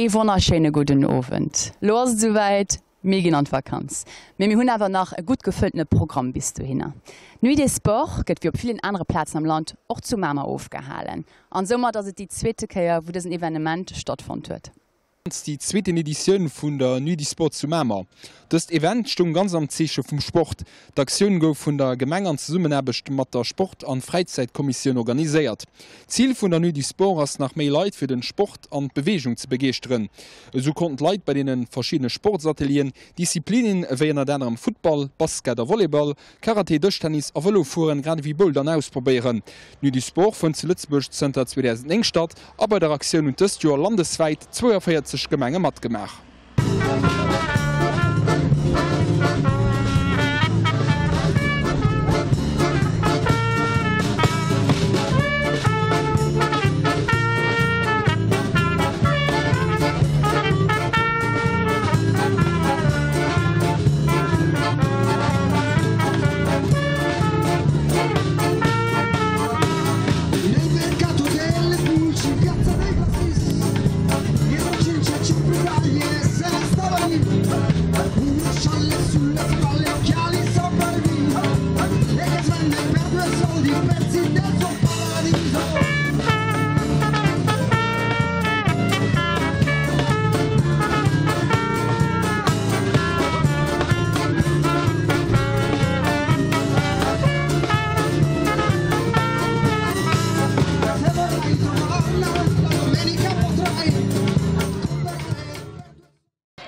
Ee wonnerschéine gudden Owend. Lo ass et esouwäit, mir ginn an d'Vakanz. Mee mir hunn awer nach e gutt gefëlltene Programm bis dohinner. D'Nuit des Sports gëtt wéi op villen anere Plazen am Land och zu Mamer ofgehalen. An soumat ass et déi zweete Kéier wou dësen Evenement stattfonnt huet. Déi zweeten Editioun vun der Nuit du Sport zu Mamer. Dëst Event stoung ganz am Zeeche vum Sport. D'Aktioun gouf vun der Gemeng an Zesummenaarbecht mat der Sport an Fräizäitkommissioun organiséiert. Zil vun der Nuit du Sport ass nach méi Leit fir den Sport an d'Beweegung ze begeeschteren. Esou konnten d'Leit bei deenen verschiddene Sportsatelieren Disziplinen ewéi ënnert anerem Futtball, Basket a Volleyball, Karate, Dëschtennis a Vëlofueren, grad ewéi Bouldern ausprobéieren. D'Nuit du Sport fënnt zu Lëtzebuerg zënter 2009 statt a bei der Aktioun hunn dëst Joer landeswäit 42 Gemenge matgemaach.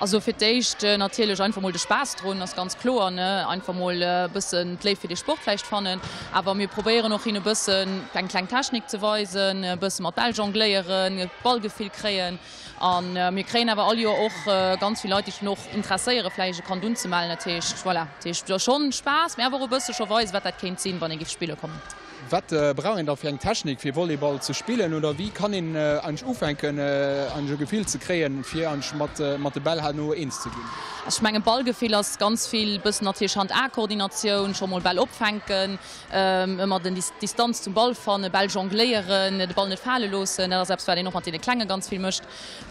Also fir d'éischt natierlech einfach mol de Spaass drun, ass ganz kloer, ne, einfach mol e bëssen d'Léift fir de Sport vläicht fannen. Awer mir probéieren och hinne e bëssen eng kleng Technik ze weisen, e bësse mat Bäll jongléieren, Ballgefill kréien. A mir kréien awer all Joer och ganz vill Leit, déi sech dann och interesséieren, vläicht e Kand unzemellen. Dat heescht, voilà, dat heescht jo schonn Spaass, mee awer och e bësse scho weisen, wat dat kéint sinn, wann ee géif spille kommen. Wat brauch een da fir eng Technik, fir Volleyball ze spillen? Oder wéi kann een eigentlech ufänken, eigentlech e Gefill ze kréien, fir eigentlech mat mat de Bäll herno eens ze ginn? Ech mengen, Ballgefill ass ganz vill bëssen natierlech Hand-A-Koordinatioun, scho mol Bäll opfänken, Ëmmer den Distanz zum Ball fannen, Bäll jongléieren, de Ball net fale loossen, dat ass eppes wat een och mat deene Klenge ganz vill mécht.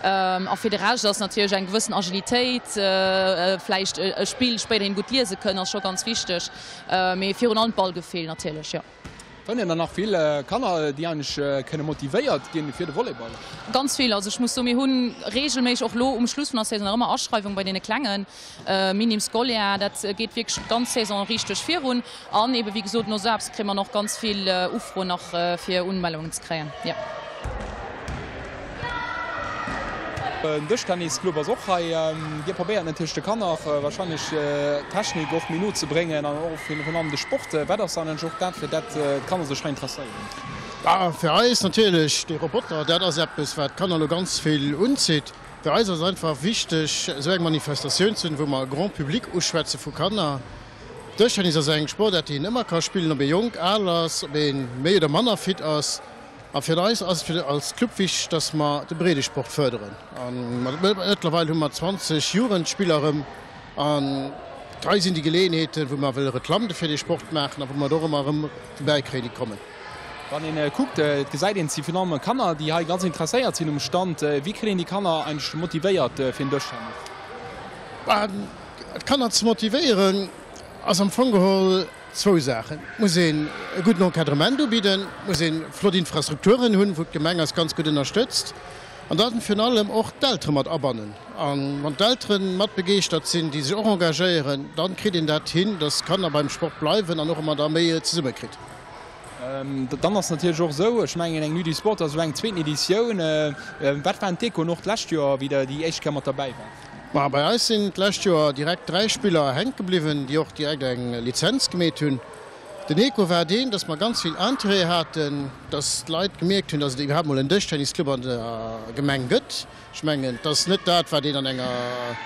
A fir de Rescht ass natierlech eng gewëssen Agilitéit, vläicht e Spill spéiderhin gutt liese kënnen ass scho ganz wichteg, mee virun allem d'Ballgefill natierlech, jo. Fënnt een dann nach vill Kanner, déi eigentlech kënne motivéiert ginn fir de Volleyball? Ganz vill. Also ech muss soen, mir hu reegelméisseg och elo um Schluss vun der Saison nach ëmmer Aschreiwung bei deene Klengen. Minim Scolaire, dat geet wierklech d'ganz Saison riicht duerch virun. An ebe wéi gesot, no SAPS kréie mer och ganz vill Ufroen nach fir Unmellungen ze kréien, jo. Den Dëschtennisclub ass och hei. Dir probéiert natierlech de Kanner warscheinlech d'Technik och méi no ze bréngen an och virun allem de Sport. Wat ass dann och dat, fir dat d'Kanner sech hei interesséieren? Fir eis natierlech dee Roboter, dat ass eppes wat d'Kanner elo ganz vill unzitt. Fir eis ass et einfach wichteg, esou eng Manifestatioun ze hunn, wou mer e Grand Public uschwätze vu Kanner. Dëschtennis ass eng Sportaart, déi een ëmmer ka spillen, ob ee jonk, al ass, ob ee méi oder manner fit ass. A fir eis ass et als Club wichteg, dass mer de Breedesport fërderen. A mëttlerweil hu mer 20 Jugendspiller erëm. An hei sinn déi Geleeënheeten, wou mer wëlle Reklamm fir dee Sport maachen a wou mer et och ëmmer erëm dobäi kréien, déi kommen. Wann een kuckt, et gesäit een, et si virun allem Kanner, déi hei ganz interesséiert sinn um Stand. Wéi kritt een déi Kanner eigentlech motivéiert fir en Dëschtennis? D'Kanner ze motivéieren ass am Fong geholl zwou Saachen. Et muss een e gudden Encadrement ubidden, et muss ee flott Infrastrukturen hunn, wou d'Gemeng eis ganz gutt ënnerstëtzt, an dann virun allem och d'Eltere mat abannen. A wann d'Eltere mat begeeschtert sinn, déi sech och engagéieren, dann kritt een dat hin, dass d'Kanner beim Sport bleiwen an och ëmmer da méi zesummekritt. Dann ass natierlech och esou, ech mengen eng Nuit du Sport ass elo eng zweeten Editioun. Wat waren d'Echoen och d'lescht Joer, wéi Der déi éischt Kéier mat derbäi waart? Ma bei eis sinn d'lescht Joer direkt 3 Spiller hänke bliwwen, déi och direkt eng Lizenz gemeet hunn. Den Echo war deen, dass mer ganz vill Interêt haten, dass d'Leit gemierkt hunn, dass et iwwerhaapt mol en Dëschtennisclub an der Gemeng gëtt. Ech mengen, et ass net dat, wat een an enger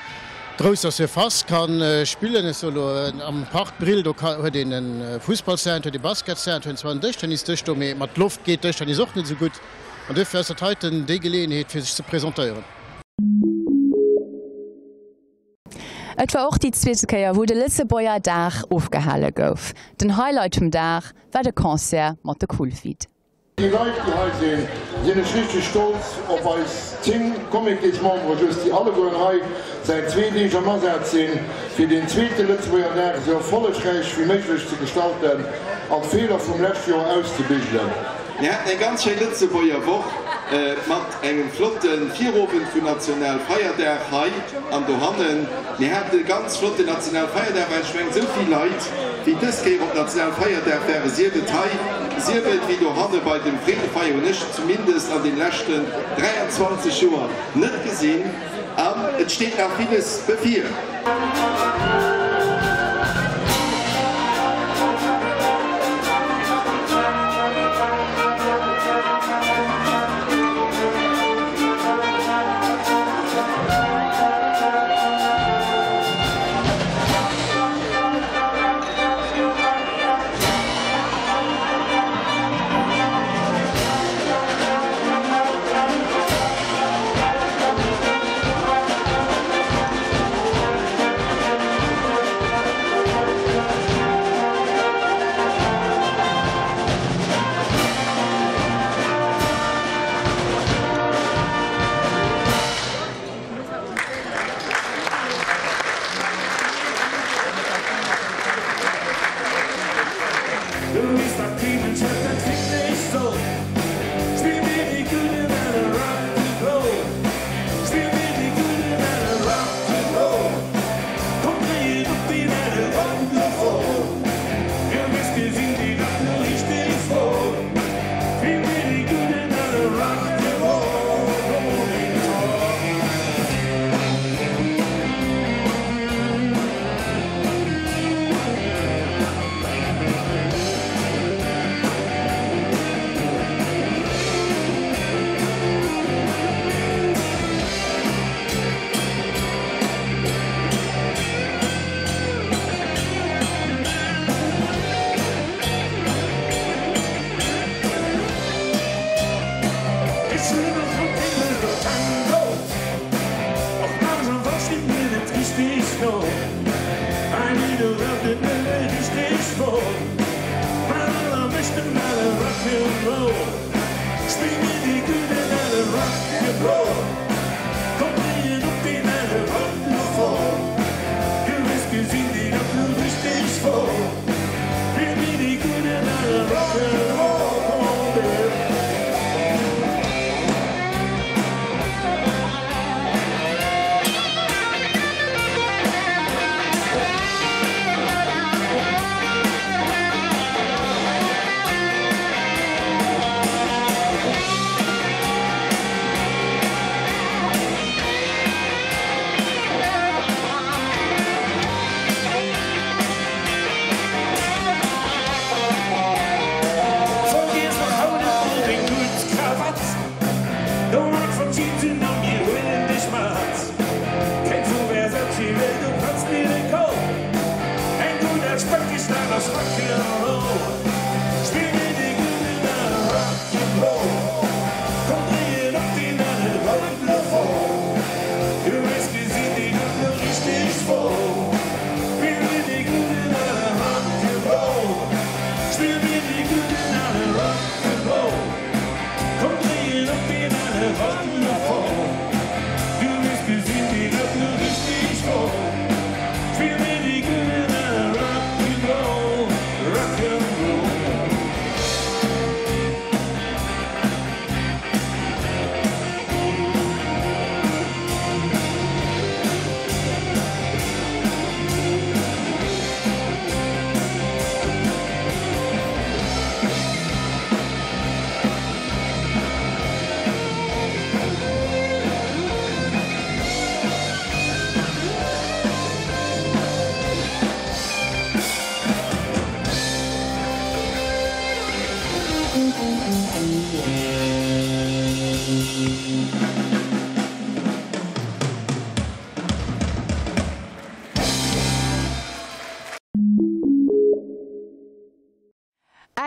grousser Surface ka spillen. Ech soe lo, am Park Brill, do huet een e Fussballsterrain, et huet ee Basketsterrain, et huet een zwar en Dëschtennisdësch do, mee mat Loft geet Dëschtennis och net esou gutt. An duerfir ass dat heiten déi Geleeënheet, fir sech ze presentéieren. Et war och déi zweete Kéier wou de Lëtzebuerger Dag ofgehale gouf. Den Highlight vum Dag war de Concert mat de Cool Feet. Déi Leit, déi hei sinn, sinn ech richteg stolz op eis 10 Comitésmembere just, déi allegueren hei säit zwee Deeg am Asaz sinn, fir deen zweete Lëtzebuerger Dag esou erfollegräich wéi méiglech ze gestalten an d'Feeler vum leschte Joer auszebügelen. Mir haten eng ganz schéi Lëtzebuerger Woch mat engem flotte Virowend vun Nationalfeierdag hei an dohannen. Mir haten e ganz flotten Nationalfeierdag, well ech mengen, esou vill Leit wéi dës Kéier op Nationalfeierdag waren, sief et hei, sief et wéi dohanne bei dem Freedefeier, hunn ech zumindest an den leschten 23 Joer net gesinn. An et steet nach villes bevir.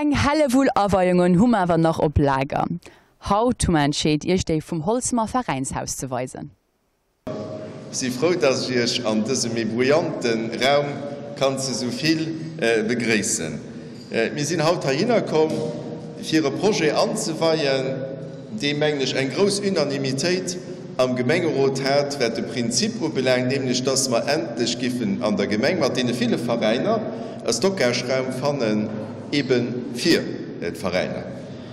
Eng Hellewull Aweiungen hu mer awer nach op Lager. Haut hu mer entscheet iech déi vum Holzemer Veräinshaus ze weisen. Ech si frou, dass ech Iech an dësem méi bruyante Raum kann zu sou vill begréissen. Mir sinn haut heihinner komm. fir e Projet anzeweien, dee, mengen ech, eng grouss Unanimitéit am Gemengerot hat, wat de Prinzip ubelaangt, nämlech dass mer endlech giffen an der Gemeng mat deene ville Veräiner e Stockageraum fannen, ebe fir d'Veräiner.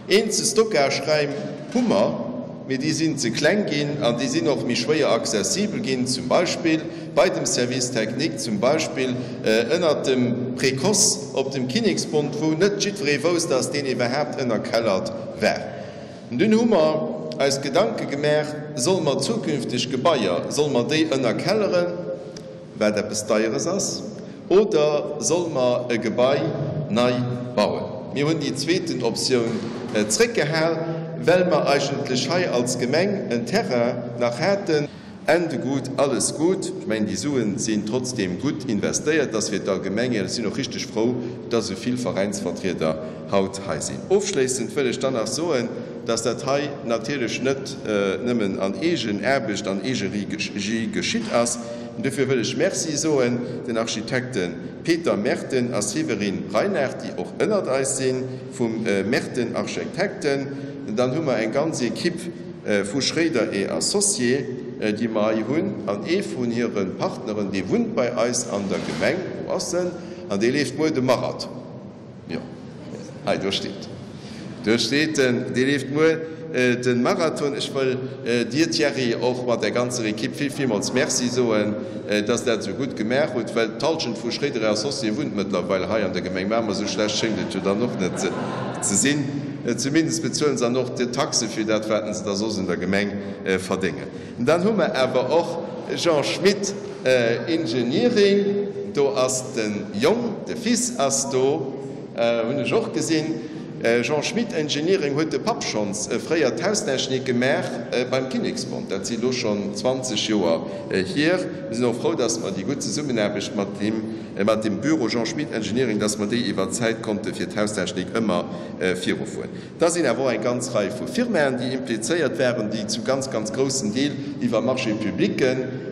Eenzel Stockageraim hu mer, mee déi sinn ze kleng ginn an déi sinn och méi schwéier accessibel ginn, zum Beispill bei dem Service technique, zum Beispill ënnert dem Précoce op dem Kinneksbond, wou net jiddweree wousst, dass deen iwwerhaapt ënnerkellert war. Dunn hu mer eis Gedanke gemaach, Solle mer zukünfteg Gebaier, solle mer déi ënnerkelleren, wat eppes Deieres ass, oder solle mer e Gebai nei bauen? Mir hunn déi zweeten Optioun zréckgehal, well mer eigentlech hei als Gemeng en Terrain nach haten, Ende gut, alles gut. Ech mengen, déi Suen sinn trotzdeem gutt investéiert. Dass fir d'Allgemengheet. Ech sinn och richteg frou, dass esou vill Veräinsvertrieder haut hei sinn. Ofschléissend wëll ech dann nach soen, dass dat hei natierlech net nëmmen an Eegenaarbecht, an Eegeregie geschitt ass. Dofir wëll ech Merci soen den Architekte Peter Merten a Séverine Reinard, déi och ënnert eis sinn, vum Merten Architekten. Dann hu mer eng ganz Equipe Vu Schréider et Associés, déi mer hei hunn, an ee vun hire Partneren, dee wunnt bei eis an der Gemeng, wou ass en? An dee leeft muer de Marathon. Jo, hei, do steet, do steet en, dee leeft muer de Marathon. Ech wëll dir, Thierry, och mat der ganzer Equipe vill, villmools Merci soen, dass Der dat esou gutt gemaach hutt, well d'Hallschent vu Schréider et Associés wunnt mëttlerweil hei an der Gemeng Mamer. Esou schlecht schéngt et jo dann och net ze sinn. Zumindest bezuelen se dann och d'Taxe fir dat, wat se da soss un der Gemeng verdéngen. Dann hu mer awer och Jean Schmit Engineering, do ass de Jong, de Fils ass do, hunn ech och gesinn. Jean Schmit Engineering huet de Papp schonns fréier d'Haustechnik gemaach beim Kinneksbond, dat si lo schonn 20 Joer hier. Mir sinn och frou, dass mer déi gutt Zesummenaarbecht mat him, mat dem Büro Jean Schmit Engineering, dass mer déi iwwer d'Zäit konnte fir d'Haustechnik ëmmer virufueren. Da sinn awer och eng ganz Rei vu Firmaen, déi implizéiert waren, déi zu ganz, ganz groussen Deel iwwer Marchés-publicken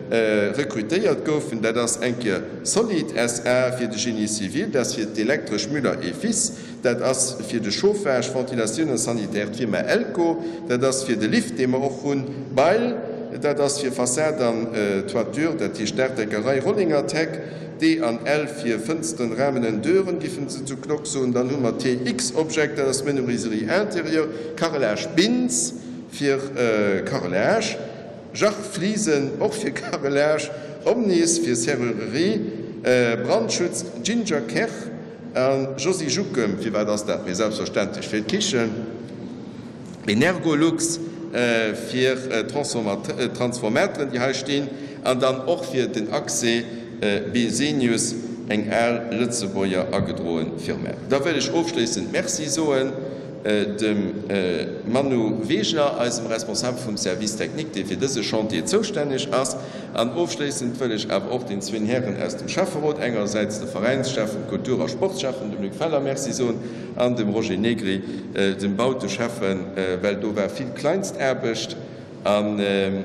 rekrutéiert goufen. Dat ass eng Kéier Solid SA fir de Génie civil, dat ass fir d'Elektresch Müller et Fils, dat ass fir de Chauffage, Ventilation an Sanitaire d'Firma Elco, dat ass fir de Lift, dee mer och hunn, Beil, dat ass fir Fassad an Toiture, dat heescht Daachdeckerei Rollinger Tech, D an L fir Fënsteren, Rahmen en Dören, giffen se zu Knock soen. Dann hu mer TX Object, dat ass Menuiserie intérieure, Carrelage Bintz fir Carrelage, Jacques Fliesen och fir Carrelage, Omnis fir Serrurerie, Brandschutz Ginger Kerr a Josy Juckem, firwat ass dat? Mee selbstverständlech fir d'Kichen. Energolux fir d'Transformateren, déi hei stinn, an dann och fir den Accès Besenius, eng al Lëtzebuerger agedroe Firma. Da wëll ech ofschléissend Merci soen dem Manu Wegner, eisem Responsabel vum Service technique, dee fir dëse Chantier zoustänneg ass. An ofschléissend wëll ech awer och den zwéin Hären aus dem Schäfferot, engersäits de Veräinsschäffen, Kultur a Sportsschäffen, dem Luc Feller, Merci soen, an dem Roger Negri, dem Bauteschäffen, well do war vill Kleinstaarbecht. An de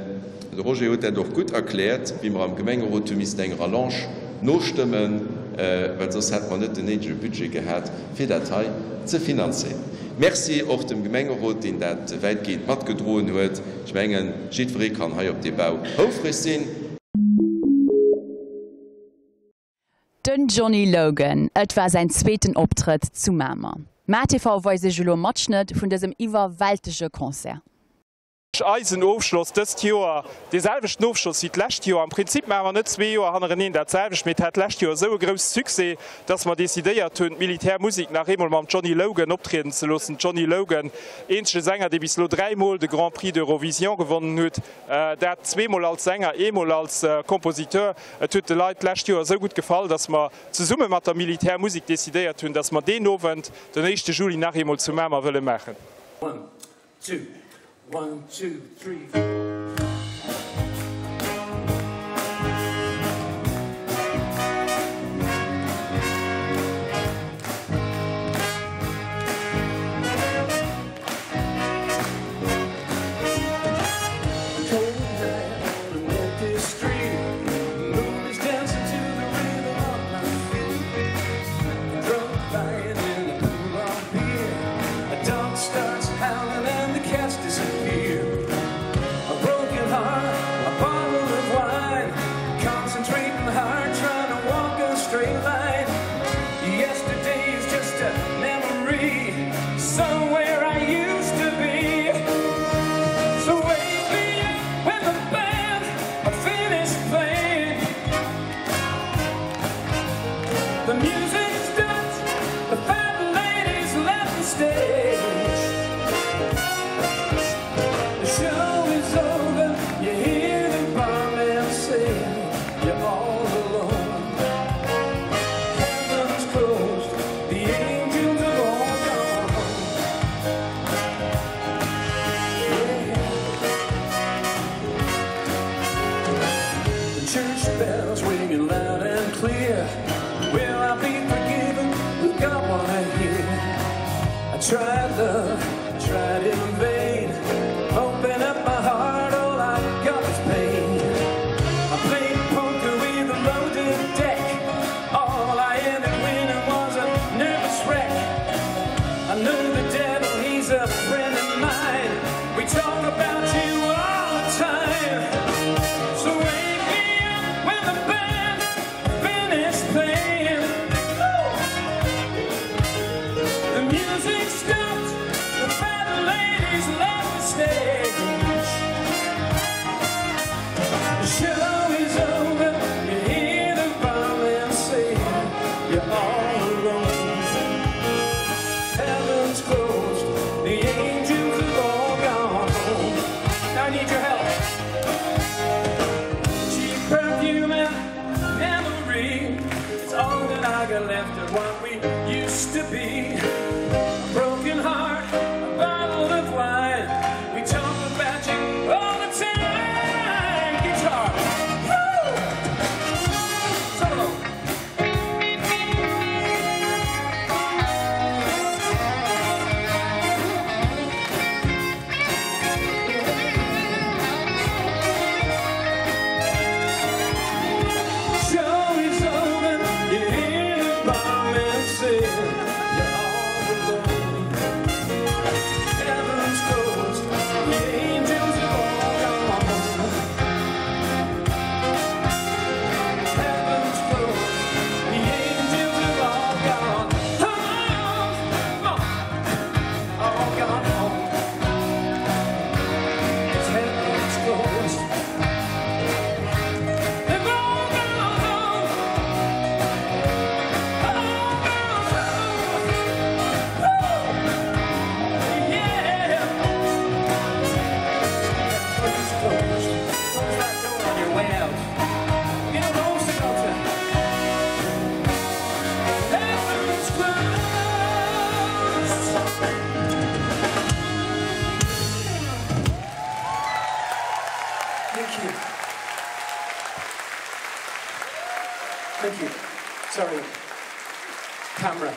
Roger huet dat och gutt erkläert, wéi mer am Gemengerot hu missen eng Rallonge nostëmmen, well soss hätte mer net den néidege Budget gehat, fir dat hei ze finanzéieren. Merci och dem Gemengerot, deen dat wäitgehend matgedroen huet. Ech mengen, jiddweree kann hei op dee Bau houfreg sinn. Den Johnny Logan, et war säin zweeten Optrëtt zu Mamer. MaTV weist iech elo e Matschnëtt vun dësem iwwerwältege Concert. Eisen Ofschloss dëst Joer, dee selwechten Ofschloss wéi d'lescht Joer. Am Prinzip maache mer net zwee Joer hannereneen dat selwecht, mee et hat d'lescht Joer esou e grousse Succès, dass mer decidéiert hunn, d'Militärmusek nach eemol mam Johnny Logan optrieden ze loossen. Johnny Logan, eenzege Sänger, dee bis elo dräimol de Grand Prix d'Eurovision gewonnen huet, dat zweemol als Sänger, eemol als Kompositeur. Et huet de Leit d'lescht Joer esou gutt gefall, dass mer zesumme mat der Militärmusek decidéiert hunn, dass mer deen Owend, den éischte Juli, nach eemol zu Mamer wëlle maachen. One, two, one, two, three, four. Tried love, tried in vain. Open up my heart, all I got is pain. I played poker with a loaded deck. All I ended winning was a nervous wreck. I know the devil, he's a friend of mine. We talk about you all the time. So wake me up when the band finished playing. The music stopped, the fat ladies left the stage. The show is over, you hear the barman say you're all alone. Heaven's closed, the angels have all gone home. I need your help. Cheap perfume and memory. It's all that I got left of what we used to be. A broken heart, a bottle of wine. We talk about you all the time. Guitar. Woo! Solo. Show is over, you hear the barman say you're all alone. Heaven's closed, the angels have all gone home. Heaven's closed, the angels have all gone home. All gone home. It's heaven's closed. They've all gone home. All gone home. Woo! Yeah. Heaven's closed. Close that door on your way out. Get a home to go to. Heaven's closed. Thank you. Thank you. Sorry. Camera.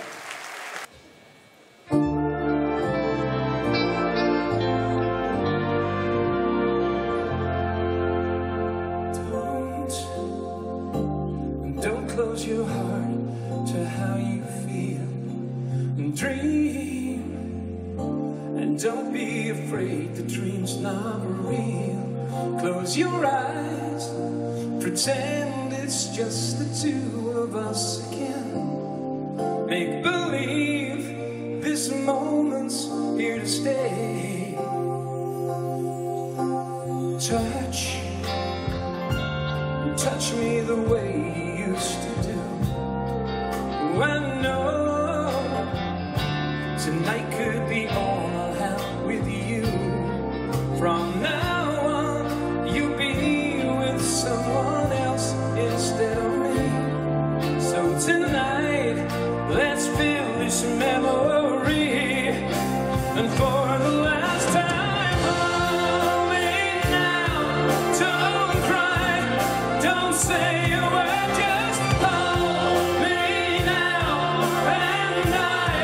Don't, don't close your heart to how you feel. Dream, and don't be afraid the dream's not real. Close your eyes, pretend it's just the two of us again. Make believe this moment's here to stay. Touch, touch me the way you used to do. I know tonight could be all I'll have with you. From now on, you'll be with someone else instead of me. So tonight, let's fill this memory. And for the last time, hold me now. Don't cry, don't say a word, just hold me now. And I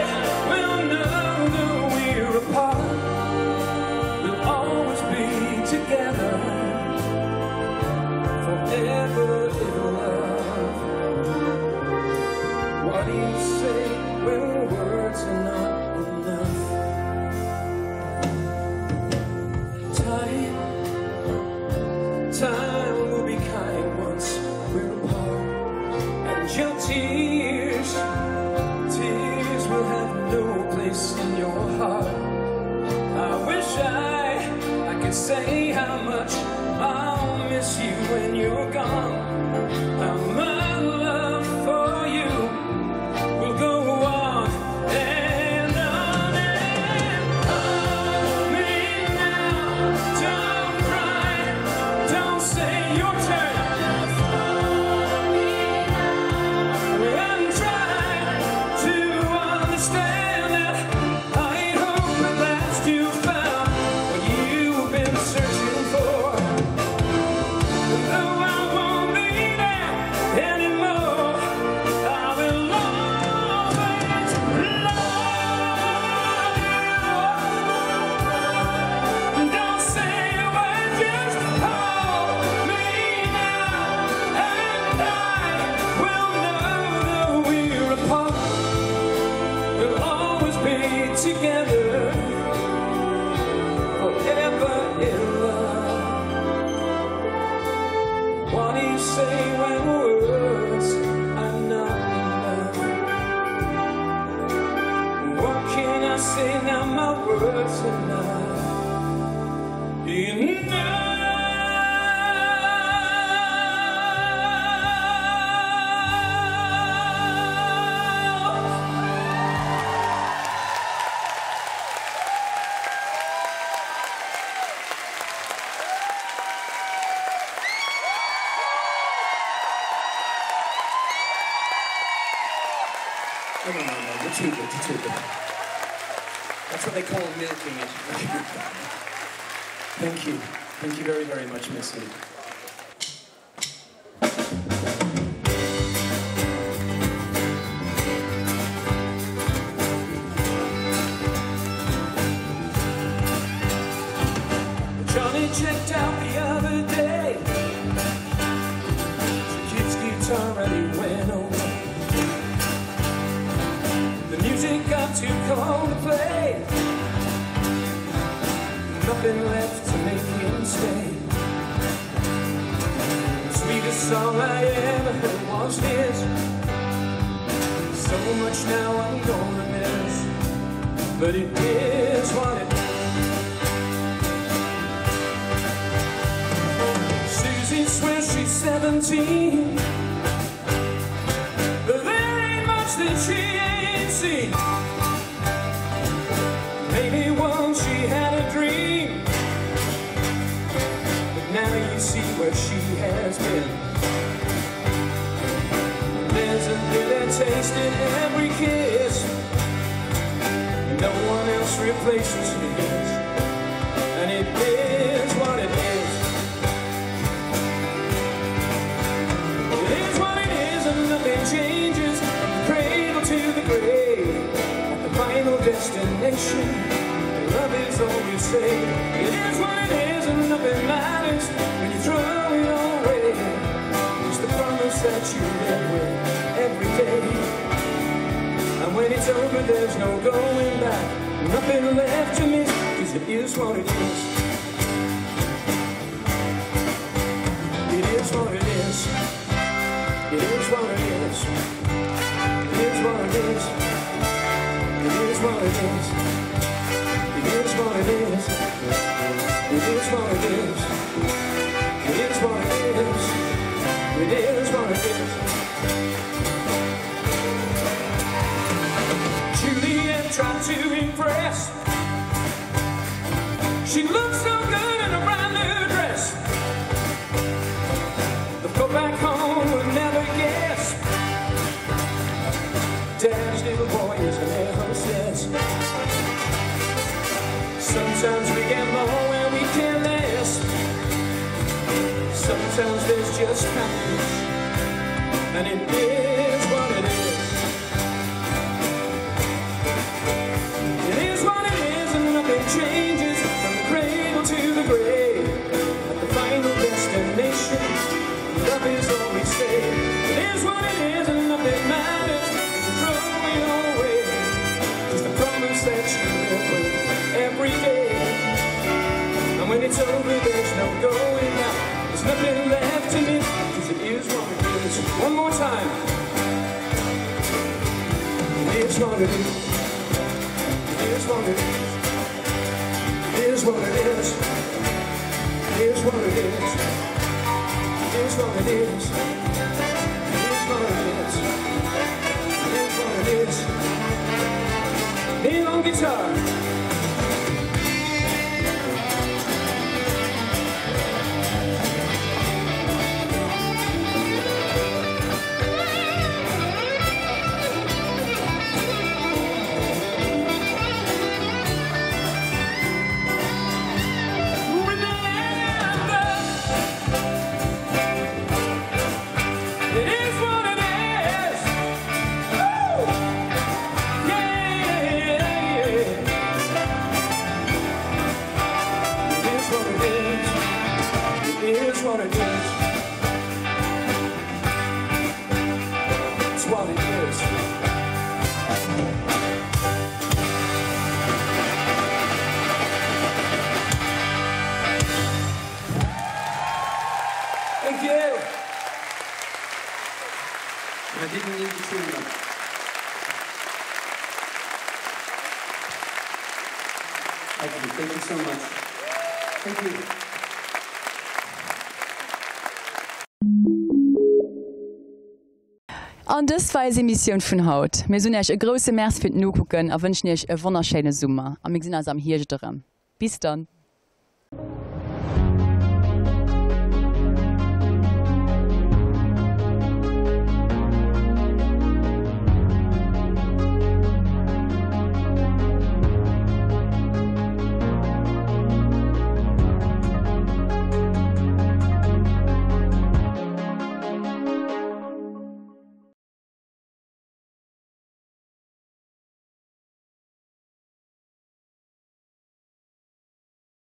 will know that we're apart. We'll always be together forever in love. What do you say when words are not enough? Time, time will be kind once we're apart, and your tears, tears will have no place in your heart. I wish I, I could say how much I'll miss you when you're gone. How my love for you will go on and on and on. Me now, don't cry, don't say your turn. And try to understand that I hope at last you found what you've been searching for. Though I won't be there anymore. together forever in love. What do you say when words are not enough? What can I say now my words are not enough? No, no, no, no, you're too good, you're too good. That's what they call milking it. Thank you. Thank you very, very much, Missy. Johnny checked out the other day. The kid's guitar and he went away. The music got too cold to play. Nothing left to make him stay. The sweetest song I ever heard was his. So much now I'm gonna miss, but it is what it is. Susie swears she's 17, but there ain't much that she ain't seen. Maybe once she had a dream, but now you see where she has been. There's a bitter taste in every kiss. No one else replaces his, and it is what it is. It is what it is, and nothing changes from the cradle to the grave. At the final destination, love is all you say. It is what it is, and nothing matters when you throw it all away. It's the promise that you live with every day. And when it's over, there's no going back. Nothing left to miss, 'cause it is what it is. It is what it is. It is what it is. It is what it is. It is what it is. It is what it is. It is what it is. It is what it is. It is what it is. Juliet tried to impress. She looked so good in a brand new dress. The folk back home would never guess. Dad's little boy is an air hostess. Sometimes we get more when we care less. Sometimes there's just happiness, and it is what it is. It is what it is, and nothing changes from the cradle to the grave. At the final destination, love is all we say. It is what it is, and nothing matters. You throw it all away. Just a promise that you live with every day. And when it's over, there's no going back. There's nothing left to miss, 'cause it is what it is. One more time. It is what it is. It is what it is. It is what it is. It is what it is. It is what it is. It is what it is. It is what it is. Neil on guitar. It is what it is. Woo! Yeah, yeah, yeah. didn't need the chewing gum. Thank you. Thank you so much. Thank you. An dëst war eis Emissioun vun haut. Mir soen Iech e grousse Merci fir d'Nokucken a wënschen Iech e wonnerschéine Summer. A mir gesinn eis am Hierscht erëm. Bis dann!